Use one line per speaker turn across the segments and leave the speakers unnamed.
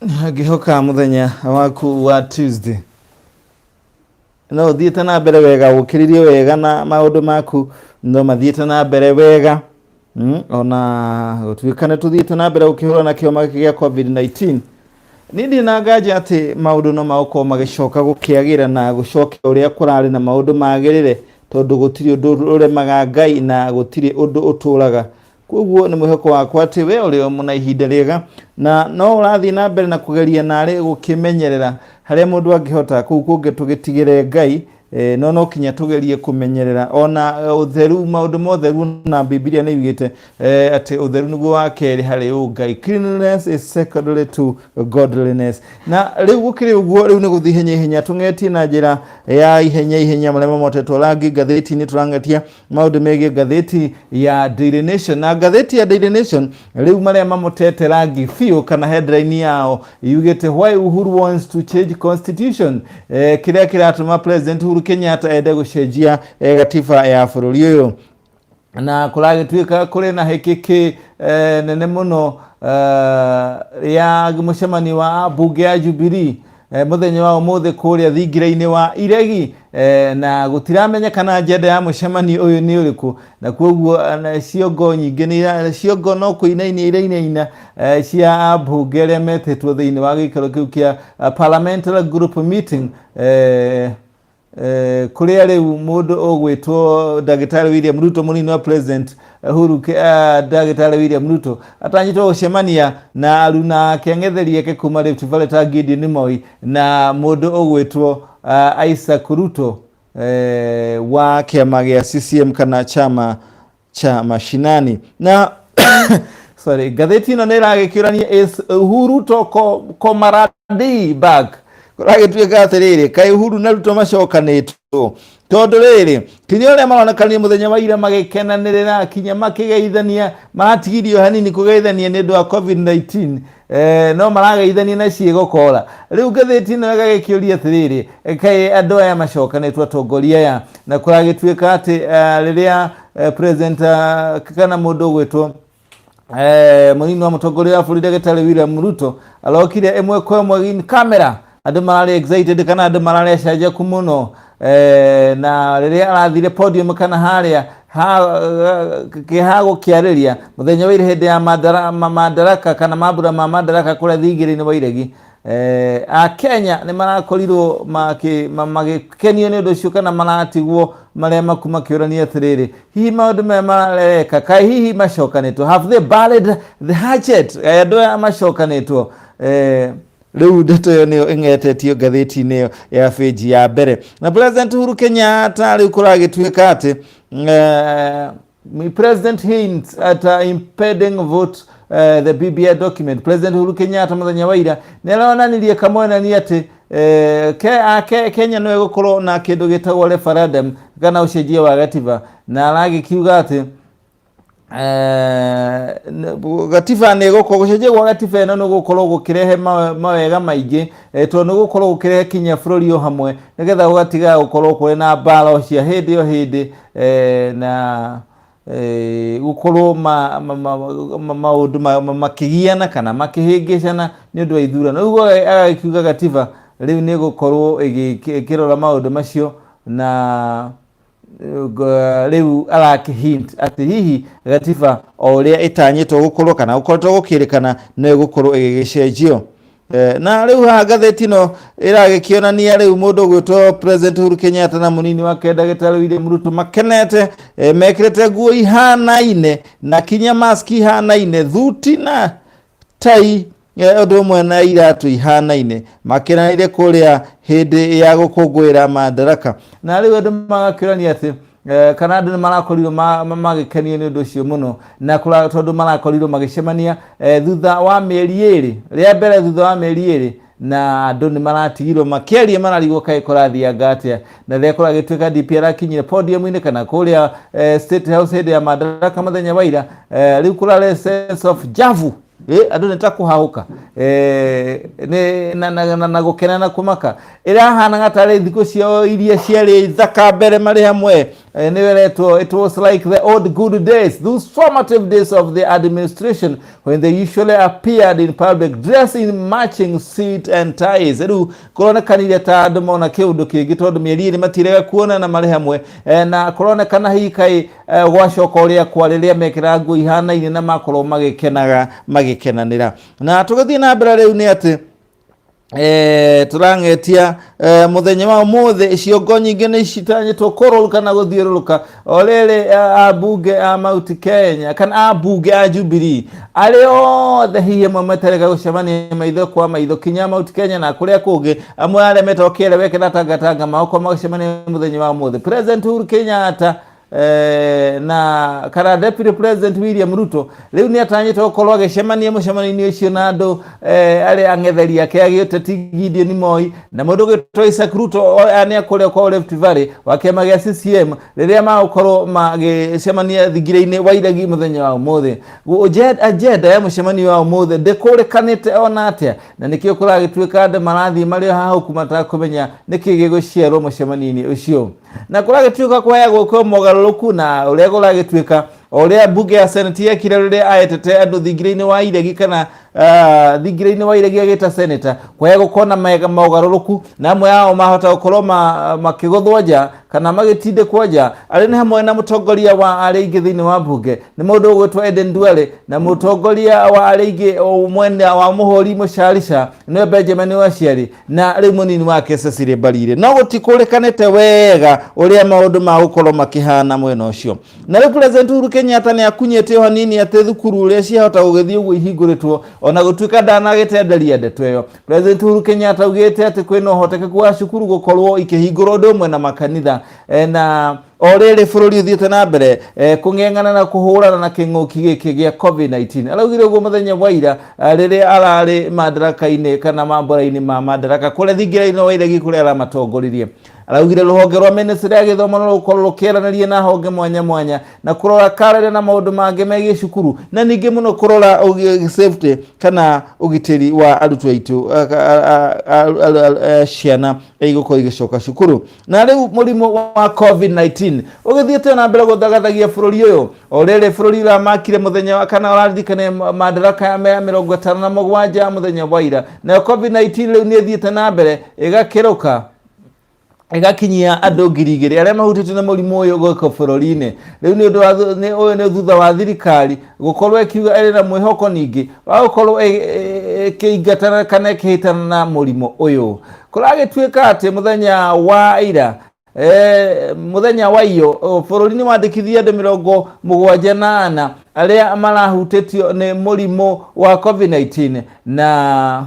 Ngĩhoka mũthenya waku wa Tuesday no ũthiĩte na mbere wega, ũkĩrĩrie wega na maũndũ maku no mathiĩte na mbere wega. Ona gũtuĩka nĩ tũthiĩte na mbere gũkĩhũrana na kĩoma gĩkĩ gĩa COVID-19, niĩ ndirĩ na nganja atĩ maũndũ no magũkorwo magĩcoka gũkĩagĩra na gũcoke ũrĩa kũrarĩ na maũndũ magĩrĩre, tondũ gũtirĩ ũndũ ũremaga Ngai na gũtirĩ ũndũ ũtũraga. Koguo nĩ mwĩhoko wakwa atĩ we ũrĩ o na ihinda rĩega na no ũrathiĩ na mbere na kũgeria narĩ gũkĩmenyerera harĩa mũndũ angĩhota. Kũu kũngĩ tũgĩtigĩre Ngai, no no kinya tũgerie kũmenyerera ona ũtheru, maũndũ ma ũtheru, na Bibilia nĩ yugĩte atĩ ũtheru nĩguo wa kerĩ harĩ ũngai. Cleanliness is secondary to godliness. Na rĩu gũkĩrĩ ũguo, rĩu nĩ gũthiĩ ihenya ihenya tũng'etie na njĩra ya ihenya ihenya marĩa mamotetwo rangi ngathĩti-inĩ. Tũrang'etia maũndũ megiĩ ngathĩti ya Daily Nation, na ngathĩti ya Daily Nation rĩu marĩa mamũtete rangi biũ kana headline yao yugĩte "Why Uhuru wants to change constitution", kĩrĩa kĩratũma President Uhuru Kenyatta ende gũcenjia gatiba ya bũrũri ũyũ. Na kũragĩtuĩka kũrĩ na hĩkĩkĩ nene mũno ya mũcemanio wa mbunge ya Jubilee mũthenya wa ũmũthĩ kũrĩa thingira-inĩ wa Iregi, na gũtiramenyekana agenda ya mũcemanio ũyũ nĩ ũrĩkũ. Na koguo ciongo nyingĩ nĩ ciongo no kũinainia irainaina cia ambunge arĩa metĩtwo thĩinĩ wa gĩikaro kĩu kĩa parliamentary group meeting, kũrĩa rĩu mũndũ ũgwĩtwo Ndagĩtarĩ William Ruto, mũnini wa President Uhuru, Ndagĩtarĩ William Ruto atanyĩtwo gũcemania na aruna ake, ang'etheri ake kuma Rift Valley ta Gideon Moi na mũndũ ũgwĩtwo Isaac Ruto wa kĩama gĩa CCM kana chama cha mashinani. Na sorry, ngathĩti ĩno nĩ ĩragĩkĩũrania, "Is Uhuru Ruto camaraderie back?" Kũragĩtuĩka atĩrĩrĩ, kaĩ Uhuru na Ruto macokanĩtwo? Tondũ rĩrĩ, kinya ũrĩa maronekania mũthenya wa ira magĩkenanĩrĩra, kinya makĩgeithania, maratigirio hanini kũgeithania nĩ ũndũ wa COVID-19, no marageithania na ciĩgokora. Rĩu ngathĩti ĩno ĩgagĩkĩũria atĩrĩrĩ, kaĩ andũ aya macokanĩtwo, atongoria aya? Na kũragĩtuĩka atĩ rĩrĩa president kana mũndũ ũgwĩtwo mũnini wa mũtongoria wa bũrũri Ndagĩtarĩ William Ruto arokire ĩmwe kwa ĩmwe in camera, andũ mararĩ excited kana andũ mararĩ acanjaku mũno, na rĩrĩa arathire podium kana harĩa kĩha gũkĩarĩria mũthenya wa ira hĩndĩ ya madaraka kana mambura ma madaraka kũrĩa thingira-inĩ wa Iregi, Akenya nĩ marakorirwo magĩkenio nĩ ũndũ ũcio kana maratigwo marĩa maku makĩũrania atĩrĩrĩ, hihi maũndũ maya mareka, kaĩ hihi macokanĩtwo? Have they buried the hatchet? Andũ aya macokanĩtwo? Rĩu ndeto ĩyo nĩyo ĩng'etetio ngathĩti-inĩ ĩyo ya bĩnji ya mbere. Na President Uhuru Kenyatta rĩu kũragĩtuĩka atĩ President hints at impending vote the BBI document. President Uhuru Kenyatta mũthenya wa ira nĩ aronanirie kamwenani atĩ Kenya no ĩgũkorwo na kĩndũ gĩtagwo referendum kana ũcenjia wa gatiba, na aragĩkiuga atĩ gatiba nĩ ĩgũkorwo, gũcenjia gwa gatiba ĩno nĩ gũkorwo gũkĩrehe mawega maingĩ, tondũ nĩ gũkorwo gũkĩrehe kinya bũrũri o hamwe nĩgetha gũgatiga gũkorwo kũrĩ na mbara cia hĩndĩ o hĩndĩ, na gũkorwo maũndũ makĩgiana kana makĩhĩngĩcana nĩ ũndũ wa ithurano. Rĩu agagĩkiuga gatiba rĩu nĩ ĩgũkorwo ĩkĩrora maũndũ macio, na rĩu arakĩ hint atĩ hihi gatiba o ũrĩa ĩtanyĩtwo gũkorwo kana gũkoretwo gũkĩrĩkana no ĩgũkorwo ĩgĩgĩcenjio. Na rĩu haha ngathĩti ĩno ĩragĩkĩonania rĩu mũndũ ũgwĩtwo President Uhuru Kenyatta na mũnini wake Ndagĩtarĩ William Ruto makenete, mekĩrĩte nguo ihanaine na kinya mask ihanaine, thuti na tai, ũndũ ũmwe na iratũ ihanaine, makenanĩire kũrĩa hĩndĩ ya gũkũngũĩra madaraka. Na rĩu andũ magakĩũrania atĩ kana andũ nĩ marakorirwo magĩkenio nĩ ũndũ ũcio mũno, na tondũ marakorirwo magĩcemania thutha wa mĩeri 2, rĩa mbere thutha wa mĩeri 2, na andũ nĩ maratigirwo makĩaria, mararigwo kaĩ kũrathianga atĩa. Na rĩrĩa kũragĩtuĩka DP arakinyire podium-inĩ kana kũrĩa State House hĩndĩ ya madaraka mũthenya wa ira, rĩu kũrarĩ sense of javu, andũ nĩ ta kũhahũka, nĩ na gũkena na kũmaka. Ĩrahanaga tarĩ thikũ ciao iria ciarĩ thaka mbere marĩ hamwe. Nĩ ĩretwo it was like the old good days, those formative days of the administration when they usually appeared in public dressed in matching suit and ties. Rĩu kũronekanire ta andũ mona kĩũndũ kĩngĩ tondũ mĩeri ĩrĩ matirega kuonana marĩ hamwe. Na kũronekana hihi kaĩ gwacoka ũrĩa kwa rĩrĩa mekĩraga nguo ihanaine na makorwo magĩkenaga magĩkenanĩra. Na tũgĩthiĩ na mbere rĩu nĩ atĩ tũrang'etia mũthenya wa ũmũthĩ ciongo nyingĩ nĩ citanyĩtwo kũrũrũka na gũthiũrũrũka o rĩrĩ ambunge a Mount Kenya kana ambunge a Jubilee arĩa othe hihi amwe meterega gũcemania maitho kwa maitho kinya Mount Kenya na kũrĩa kũngĩ, amwe arĩa metagwo kĩeleweke na tangatanga magũkorwo magĩcemania mũthenya wa ũmũthĩ. President Uhuru Kenyatta na kana Deputy President William Ruto rĩu nĩ atanyĩtwo gũkorwo agĩcemania mũcemanio-inĩ ũcio na andũ arĩa ang'etheri ake a gĩũteti Gideon Moi na mũndũ ũgĩtwo Isaac Ruto nĩ akũrĩa kwa Rift Valley wa kĩama gĩa CCM rĩrĩa magũkorwo magĩcemania thingira-inĩ wa Iregi mũthenya wa ũmũthĩ. Agenda ya mũcemanio wa ũmũthĩ ndĩkũrĩkanĩte ona atĩa, na nĩkĩo kũragĩtuĩka andũ marathiĩ marĩ o hahũku matakũmenya nĩkĩ gĩgũciarwo mũcemanio-inĩ ũcio. Na kũragĩtuĩka kũheagwo kwĩ mogarũrũku na ũrĩa kũragĩtuĩka o ũrĩa mbunge ya Senate yekire rĩrĩa aetete andũ thingira-inĩ wa iregi kana thingira-inĩ wa iregi agĩta senator, kwaya gũkorwo na mogarũrũku na amwe ao mahota gũkorwo makĩgũthwo nja kana magĩtindĩkwo nja, arĩa nĩ hamwe na mũtongoria wa arĩa aingĩ thĩinĩ wa mbunge nĩ mũndũ ũgwĩtwo Eden Duale na mũtongoria wa arĩa aingĩ mwena wa mũhũri mũcarica nĩwe Benjamin Waciari na rĩu mũnini wake Cecily Mbarire. No gũtikũrĩkanĩte wega ũrĩa maũndũ magũkorwo makĩhana mwena ũcio. Na rĩu President Uhuru Kenyatta nĩ akunyĩte o hanini atĩ thukuru ũrĩa ciahota gũgĩthiĩ ũguo ihingũrĩtwo ona gũtuĩka ndanagĩtenderia ndeto ĩyo. President Uhuru Kenyatta augĩte atĩ kwĩna ũhotekeku wa cukuru gũkorwo ikĩhingũrwo ũndũ ũmwe na makanitha, na o rĩrĩ bũrũri ũthiĩte na mbere kũng'eng'ana na kũhũrana na kĩng'ũki gĩkĩ gĩa COVID-19. Araugire ũguo mũthenya wa ira rĩrĩa ararĩ madaraka-inĩ kana mambũra-inĩ ma madaraka kũrĩa thingira-inĩ wa iregi kũrĩa aramatongoririe. Araugire rũhonge rwa ministry ya gĩthomo no rũkorwo rũkĩaranĩria na honge mwanya mwanya na kũrora karenda na maũndũ mangĩ megiĩ cukuru na ningĩ mũno kũrora safety kana ũgitĩri wa arutwo aitũ, ciana igũkorwo igĩcoka cukuru. Na rĩu mũrimũ wa COVID-19 ũgĩthiĩte na mbere gũthagathagia bũrũri ũyũ o rĩrĩ bũrũri ũramakire mũthenya wa kana ũraririkane madaraka ya 57 mũthenya wa ira. Nayo COVID-19 rĩu nĩ ĩthiĩte na mbere ĩgakĩrũka ĩgakinyia andũ 2,000 arĩa mahutĩtio nĩ mũrimũ ũyũ gũkũ bũrũri-inĩ. Rĩu nĩ ũndũ wa ũyũ nĩ thutha wa thirikari gũkorwo ĩkiuga ĩrĩ na mwĩhoko ningĩ wa gũkorwo ĩkĩingatana kana ĩkĩhĩtana na mũrimũ ũyũ. Kũragĩtuĩka atĩ mũthenya wa ira, mũthenya wa iyo, bũrũri nĩ wandĩkithia andũ 74 arĩa marahutĩtio nĩ mũrimũ wa COVID-19, na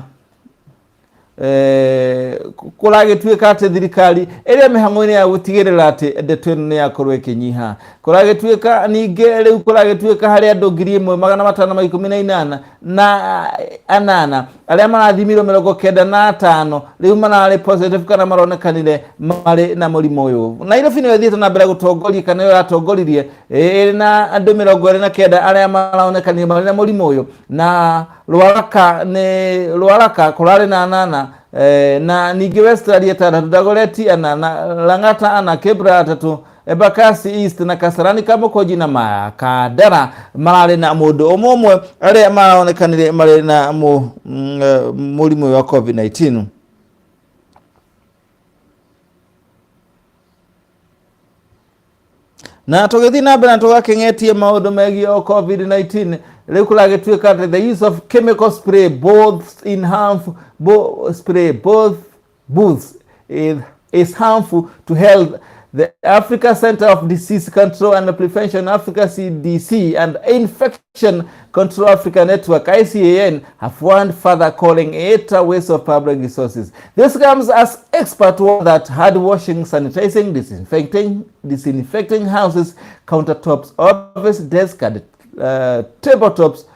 kũragĩtuĩka atĩ thirikari ĩrĩa mĩhang'o-inĩ ya gũtigĩrĩra atĩ ndeto ĩno nĩ yakorwo ĩkĩnyiha. Kũragĩtuĩka ningĩ rĩu kũragĩtuĩka harĩ andũ 1518 na anana arĩa marathimirwo, 95 rĩu mararĩ positive kana maronekanire marĩ na mũrimũ ũyũ. Nairobi nĩyo ĩthiĩte na mbere gũtongoria kana nĩyo ĩratongoririe ĩrĩ na andũ 29 arĩa maronekanire marĩ na mũrimũ ũyũ, na Ruaraka nĩ Ruaraka kũrarĩ na anana, na ningĩ Westlands atandatũ, Dagoretti anana, Lang'ata ana, Kibra atatũ, Embakasi East na Kasarani, Kamukunji na Makandara mararĩ na mũndũ ũmwe ũmwe arĩa maronekanire marĩ na mũrimũ wa COVID-19. Na tũgĩthiĩ na mbere na tũgakĩng'etie maũndũ megiĩ o COVID-19, rĩu kũragĩtuĩka atĩ the use of chemical spray both in harmful spray both booths is harmful to health. The Africa Center of Disease Control and Prevention, Africa CDC, and Infection Control Africa Network, ICAN, have warned further, calling it a waste of public resources. This comes as experts warn that hard washing, sanitizing, disinfecting houses, countertops, office desk, and tabletops,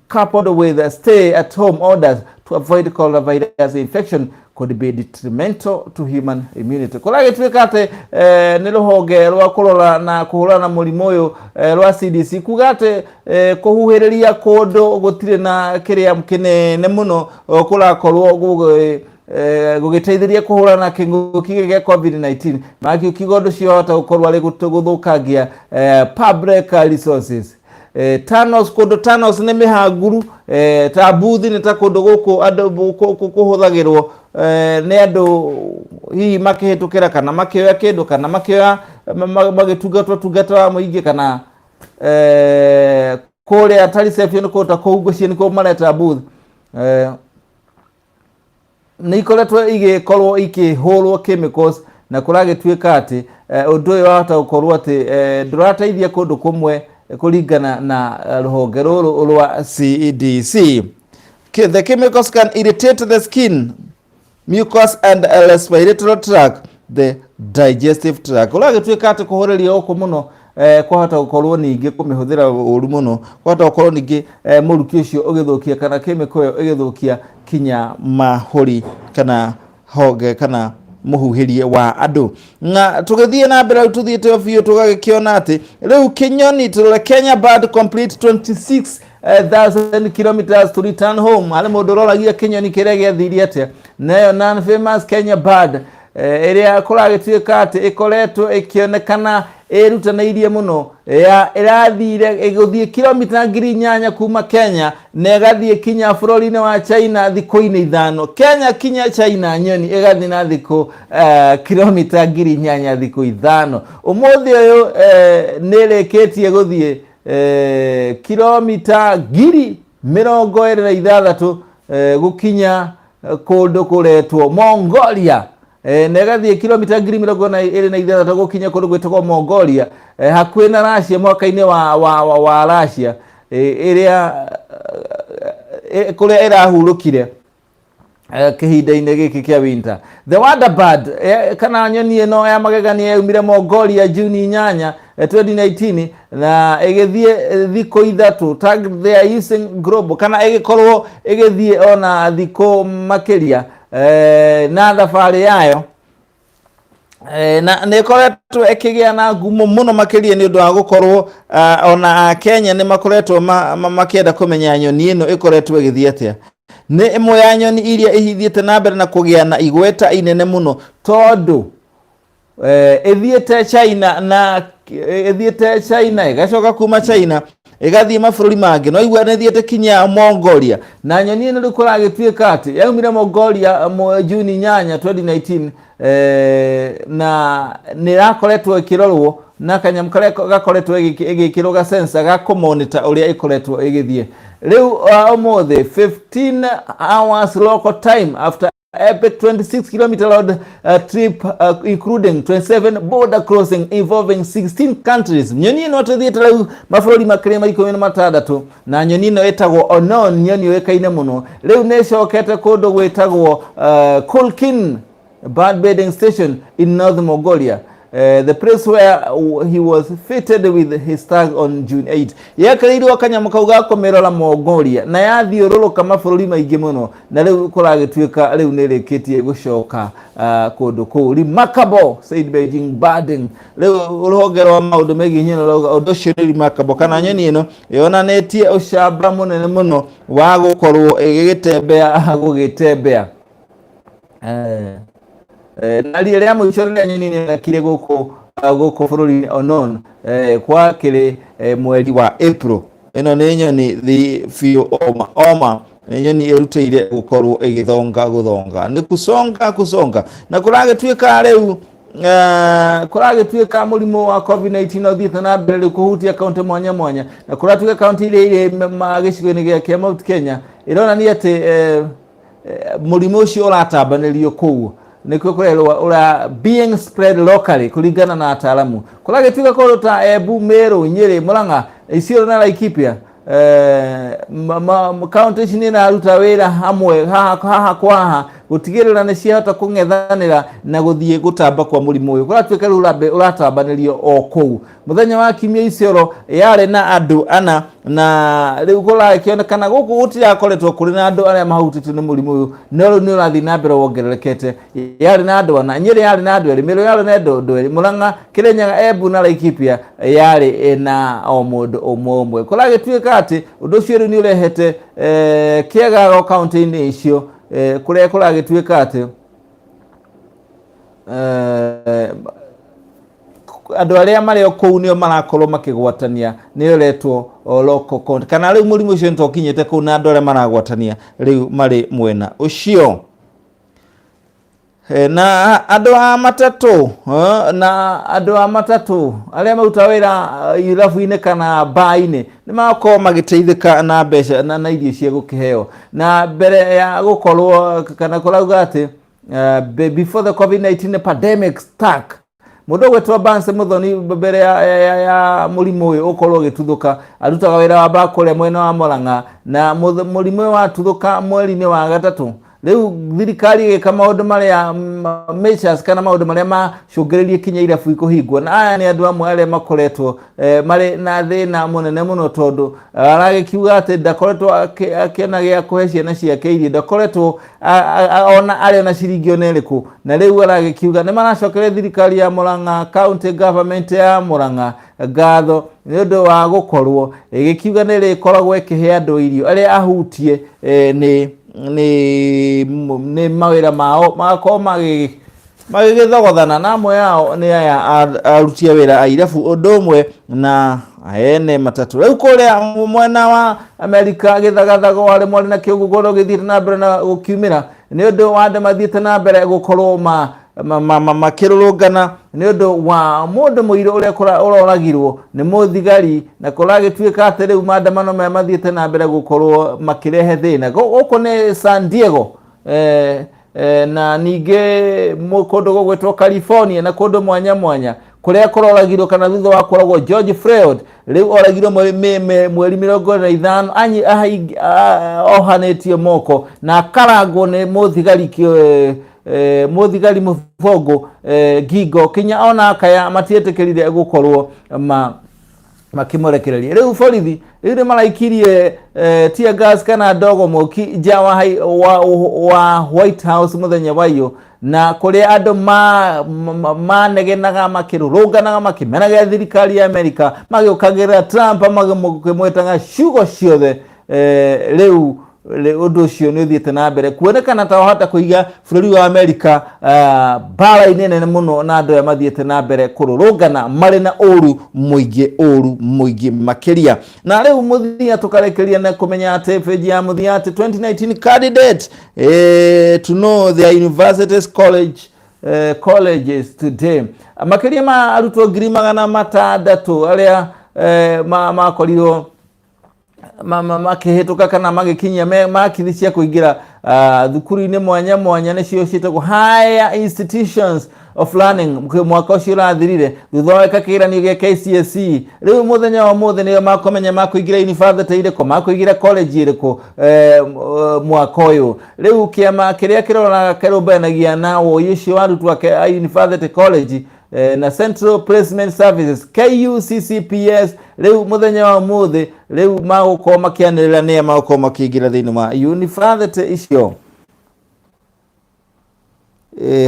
coupled with stay-at-home orders to avoid coronavirus infection, could be detrimental to human immunity. Kũragĩtuĩka atĩ nĩ rũhonge rwa kũrora na kũhũrana na mũrimũ ũyũ rwa CDC kuga atĩ kũhuhĩrĩria kũndũ gũtirĩ na kĩrĩa kĩnene mũno kũrakorwo Gũgĩteithĩria kũhũrana na kĩng'ũki gĩkĩ gĩa COVID-19, magĩkiuga ũndũ ũcio wahota gũkorwo arĩ gũthũkangia public resources. Tunnels, kũndũ tunnels nĩ mĩhanguru, ta buthi nĩ ta kũndũ gũkũ andũ kũhũthagĩrwo nĩ andũ hihi makĩhĩtũkĩra kana makĩoya kĩndũ kana makĩoya magĩtungatwo tungata wa mũingĩ kana kũrĩa ta reception, kũndũ ta kũu ngwĩciria nĩkuo mareta booth. Nĩ ikoretwo igĩkorwo ikĩhũrwo chemicals na kũragĩtuĩka atĩ ũndũ ũyũ wahota gũkorwo atĩ ndũrateithia kũndũ kũmwe kũringana na rũhonge rũrũ rwa CDC. The chemicals can irritate the skin, mucus and respiratory tract, the digestive tract. Ũragĩtuĩka atĩ kũhũrĩria gũkũ mũno kwahota gũkorwo ningĩ kũmĩhũthĩra ũru mũno kwahota gũkorwo ningĩ mũrukĩ ũcio ũgĩthũkia kana chemical ĩyo ĩgĩthũkia kinya mahũri kana honge kana mũhuhĩrie wa andũ. Na tũgĩthiĩ na mbere rĩu, tũthiĩte o biũ, tũgagĩkĩona atĩ rĩu kĩnyoni tũrore Kenya bird complete 26,000 kilometers to return home. Harĩ mũndũ ũroragia kĩnyoni kĩrĩa gĩathire atĩa, nayo non famous Kenya bird ĩrĩa kũragĩtuĩka atĩ ĩkoretwo ĩkĩonekana ĩrutanĩirie mũno ya ĩrathire ĩgũthiĩ kilomita 8,000 kuma Kenya na ĩgathiĩ kinya bũrũri-inĩ wa China thikũ-inĩ 5. Kenya kinya China, nyoni ĩgathiĩ na thikũ kilomita 8,000 thikũ 5. Ũmũthĩ ũyũ nĩ ĩrĩkĩtie gũthiĩ kilomita 26,000 gũkinya kũndũ kũretwo Mongolia, na ĩgathiĩ kilomita 26,000 gũkinya kũndũ gwĩtagwo Mongolia, hakuhĩ na Russia, mwaka-inĩ wa Russia, ĩrĩa kũrĩa ĩrahurũkire kĩhinda-inĩ gĩkĩ kĩa winter. The Wonder Bird, kana nyoni ĩno ya magegania yaumire Mongolia Juni 8 2019 na ĩgĩthiĩ thikũ 3 tag they using global kana ĩgĩkorwo ĩgĩthiĩ ona thikũ makĩria na thabarĩ yayo, na nĩ ĩkoretwo ĩkĩgĩa na ngumo mũno makĩria nĩ ũndũ wa gũkorwo ona Akenya nĩ makoretwo makĩenda kũmenya nyoni ĩno ĩkoretwo ĩgĩthiĩ atĩa. Nĩ ĩmwe ya nyoni iria ihithiĩte na mbere na kũgĩa na igweta inene mũno tondũ ĩthiĩte China na ĩthiĩte China, ĩgacoka kuma China ĩgathiĩ mabũrũri mangĩ, no igua nĩ ĩthiĩte kinya Mongolia. Na nyoni ĩno rĩu kũragĩtuĩka atĩ yaumire Mongolia Juni 8 2019, na nĩ ĩrakoretwo ĩkĩrorwo na kanyamũ karĩa gakoretwo ĩgĩkĩrwo ga sensor ga kũmonitor ũrĩa ĩkoretwo ĩgĩthiĩ. Rĩu ũmũthĩ, 15 hours local time after epic 26-kilometer road trip including 27 border crossing involving 16 countries, nyoni ĩno tũthiĩte rĩu mabũrũri makĩria ma 16. Na nyoni ĩno ĩtagwo Onon, nyoni yũĩkaine mũno, rĩu nĩ ĩcokete kũndũ gwĩtagwo Kulkin bird breeding station in North Mongolia, the place where he was fitted with his tag on June 8. Yekĩrĩirwo kanyamũ kau ga kũmĩrora Mongolia na yathiũrũrũka mabũrũri maingĩ mũno, na rĩu kũragĩtuĩka rĩu nĩ ĩrĩkĩtie gũcoka kũndũ kũu. Remarkable, said Beijing Birding. Rĩu rũhonge rwa maũndũ megiĩ nyoni rauga ũndũ ũcio nĩ remarkable, kana nyoni ĩno yonanĩtie ũcamba mũnene mũno wa gũkorwo ĩgĩgĩtembea gũgĩtembea. Na rĩa mũico rĩrĩa nyoni nĩyonekire gũkũ bũrũri-inĩ Onon gwakĩrĩ mweri wa April. Ĩno nĩ nyoni thi biũ oma oma, nĩ nyoni ĩrutĩire gũkorwo ĩgĩthonga gũthonga nĩ kusonga kusonga. Na kũragĩtuĩka rĩu kũragĩtuĩka mũrimũ wa COVID-19 ũthiĩte na mbere rĩu kũhutia kaunti mwanya mwanya, na kũratuĩka kaunti iria irĩ gĩcigo-inĩ gĩa Mount Kenya ĩronania atĩ mũrimũ ũcio ũratambanĩrio kũu, nĩkuo kũrerwo ũra being spread locally kũringana na ataaramu. Kũragĩtuĩka kũndũ ta Embu, Meru, Nyĩrĩ, Murang'a, Isiolo na Laikipia, kaunti ici nĩ iraruta wĩra hamwe haha haha kwa haha gũtigĩrĩra nĩ ciahota kũng'ethanĩra na gũthiĩ gũtamba kwa mũrimũ ũyũ. Kũratuĩka rĩu ũratambanĩrio o kũu. Mũthenya wa kiumia Isiolo yarĩ na andũ ana, na rĩu kũrakĩonekana gũkũ gũtirakoretwo kũrĩ na andũ arĩa mahutĩtio nĩ mũrimũ ũyũ, no rĩu nĩ ũrathiĩ na mbere wongererekete. Yarĩ na andũ ana, Nyĩrĩ yarĩ na andũ erĩ, Meru yarĩ na andũ erĩ, Murang'a, Kĩrĩnyaga, Embu na Laikipia yarĩ na o mũndũ ũmwe ũmwe. Kũragĩtuĩka atĩ ũndũ ũcio rĩu nĩ ũrehete kĩagago kaunti-inĩ icio. Kũrĩa kũragĩtuĩka atĩ andũ arĩa marĩ o kũu nĩo marakorwo makĩgwatania, nĩyo ĩretwo local contact, kana rĩu mũrimũ ũcio nĩtokinyĩte kũu na andũ arĩa maragwatania rĩu marĩ mwena ũcio. Na andũ a matatũ, na andũ a matatũ arĩa marutaga wĩra irabu-inĩ kana mbaa-inĩ nĩ magakorwo magĩteithĩka na mbeca na irio cia gũkĩheo na mbere ya gũkorwo kana kũrauga atĩ before the COVID-19 pandemic struck. Mũndũ ũgwĩtwo Banse Muthoni, mbere ya mũrimũ ũyũ ũkorwo ũgĩtuthũka, arutaga wĩra wa mbaa kũrĩa mwena wa Murang'a, na mũrimũ ũyũ watuthũka mweri-inĩ wa gatatũ, rĩu thirikari ĩgĩka maũndũ marĩa measures kana maũndũ marĩa macũngĩrĩirie kinya irabu ikũhingwo, na aya nĩ andũ amwe arĩa makoretwo marĩ na thĩna mũnene mũno, tondũ aragĩkiuga atĩ ndakoretwo akĩona gĩa kũhe ciana ciake irio, ndakoretwo ona arĩ ona ciringi ona ĩrĩkũ. Na rĩu aragĩkiuga nĩ maracokeria thirikari ya Murang'a, county government ya Murang'a ngatho nĩ ũndũ wa gũkorwo ĩgĩkiuga nĩ ĩrĩkoragwo ĩkĩhe andũ irio arĩa ahutie nĩ mawĩra mao magakorwo magĩgĩthogothana, na amwe ao nĩ aya aruti a wĩra a irabu ũndũ ũmwe na ene matatũ. Rĩu kũrĩa mwena wa Amerika, gĩthagathago arĩ mwarĩ na kĩũngũngũno gĩthiĩte na mbere na gũkiumĩra nĩ ũndũ wa andũ mathiĩte na mbere gũkorwo makĩrũrũngana nĩ ũndũ wa mũndũ mũirũ ũrĩa ũroragirwo nĩ mũthigari, na kũragĩtuĩka atĩ rĩu maandamano maya mathiĩte na mbere gũkorwo makĩrehe thĩna. Gũkũ nĩ San Diego, na ningĩ kũndũ gũgwĩtwo California na kũndũ mwanya mwanya kũrĩa kũroragirwo kana thutha wa kũragwo George Floyd. Rĩu oragirwo mweri 25, ohanĩtio moko na akarangwo nĩ mũthigari mũthigari mũbongo ngingo kinya ona akaya, matietĩkĩrire gũkorwo makĩmũrekereria. Rĩu borithi rĩu nĩ maraikirie tear gas kana ndogo moki nja wa White House mũthenya wa iyo, na kũrĩa andũ manegenaga, makĩrũrũnganaga, makĩmenaga thirikari ya Amerika, magĩũkagĩrĩra Trump, makĩmwĩtaga ciugo ciothe. Rĩu ũndũ ũcio nĩ ũthiĩte na mbere kuonekana ta wahota kũiga bũrũri wa Amerika mbara-inĩ nene mũno, na andũ aya mathiĩte na mbere kũrũrũngana marĩ na ũru mũingĩ, ũru mũingĩ makĩria. Na rĩu mũthia tũkarekeria na kũmenya atĩ page ya mũthia atĩ 2019 candidate to know their universities colleges today. Makĩria ma arutwo 600,000 arĩa makorirwo makĩhĩtũka kana magĩkinyia makithi cia kũingĩra thukuru-inĩ mwanya mwanya, nĩcio ciĩtagwo higher institutions of learning, mwaka ũcio ũrathirire thutha wa gwĩka kĩgeranio gĩa KCSE, rĩu mũthenya wa ũmũthĩ nĩo makũmenya makũingĩra university ĩrĩkũ, makũingĩra college ĩrĩkũ mwaka ũyũ. Rĩu kĩama kĩrĩa kĩroraga kĩrũmbũyanagia na woi ũcio wa arutwo a university college na Central Placement Services, KUCCPS, rĩu mũthenya wa ũmũthĩ rĩu magũkorwo makĩanĩrĩra nĩa magũkorwo makĩingĩra thĩinĩ wa university icio.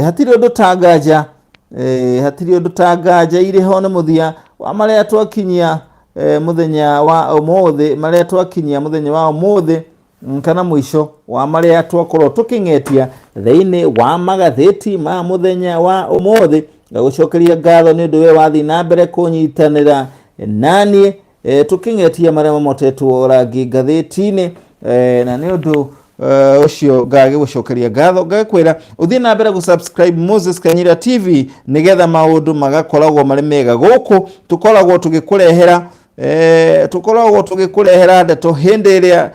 Hatirĩ ũndũ ta nganja, hatirĩ ũndũ ta nganja irĩ ho. Nĩ mũthia wa marĩa twakinyia mũthenya wa ũmũthĩ, marĩa twakinyia mũthenya wa ũmũthĩ, kana mũico wa marĩa twakorwo tũkĩng'etia thĩinĩ wa magathĩti ma mũthenya wa ũmũthĩ. Ngagũcokeria ngatho nĩ ũndũ we wathiĩ na mbere kũnyitanĩra naniĩ tũkĩng'etia marĩa mamotetwo rangi ngathĩti-inĩ, na nĩ ũndũ ũcio ngagĩgũcokeria ngatho, ngagĩkwĩra ũthiĩ na mbere gũ-subscribe Moses Kanyira TV nĩgetha maũndũ magakoragwo marĩ mega. Gũkũ tũkoragwo tũgĩkũrehera ndeto hĩndĩ ĩrĩa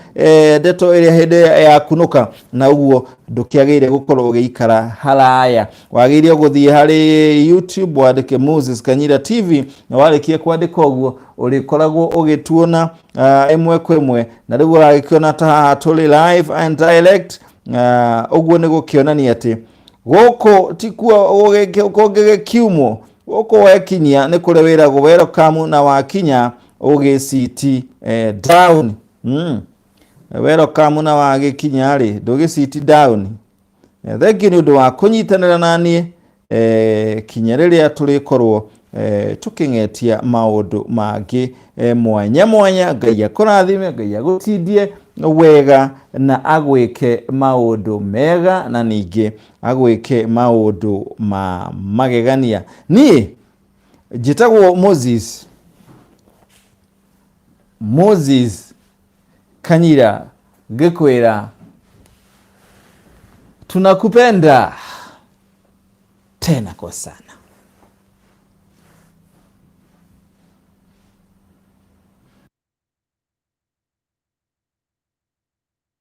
ndeto ĩrĩa hĩndĩ ĩrĩa yakunũka, na ũguo ndũkĩagĩrĩire gũkorwo ũgĩikara haraya, wagĩrĩire gũthiĩ harĩ YouTube wandĩke Moses Kanyira TV, na warĩkia kwandĩka ũguo ũrĩkoragwo ũgĩtuona ĩmwe kwa ĩmwe. Na rĩu ũragĩkĩona ta haha tũrĩ live and direct, ũguo nĩ gũkĩonania atĩ gũkũ tikuo kũngĩgĩkiumwo. Gũkũ wekinyia nĩ kũrĩa wĩragwo welcome, na wakinya ũgĩ down. Welcome, na wagĩkinya rĩ ndũgĩ sit down. Thank you nĩ ũndũ wa kũnyitanĩra naniĩ kinya rĩrĩa tũrĩkorwo. Tũkĩng'etia maũndũ mangĩ mwanya mwanya. Ngai akũrathime, Ngai agũtindie wega na agwĩke maũndũ mega na ningĩ agwĩke maũndũ ma magegania. Niĩ njĩtagwo Moses, Moses Kanyira, ngĩkwĩra tunakupenda tena kwa sana.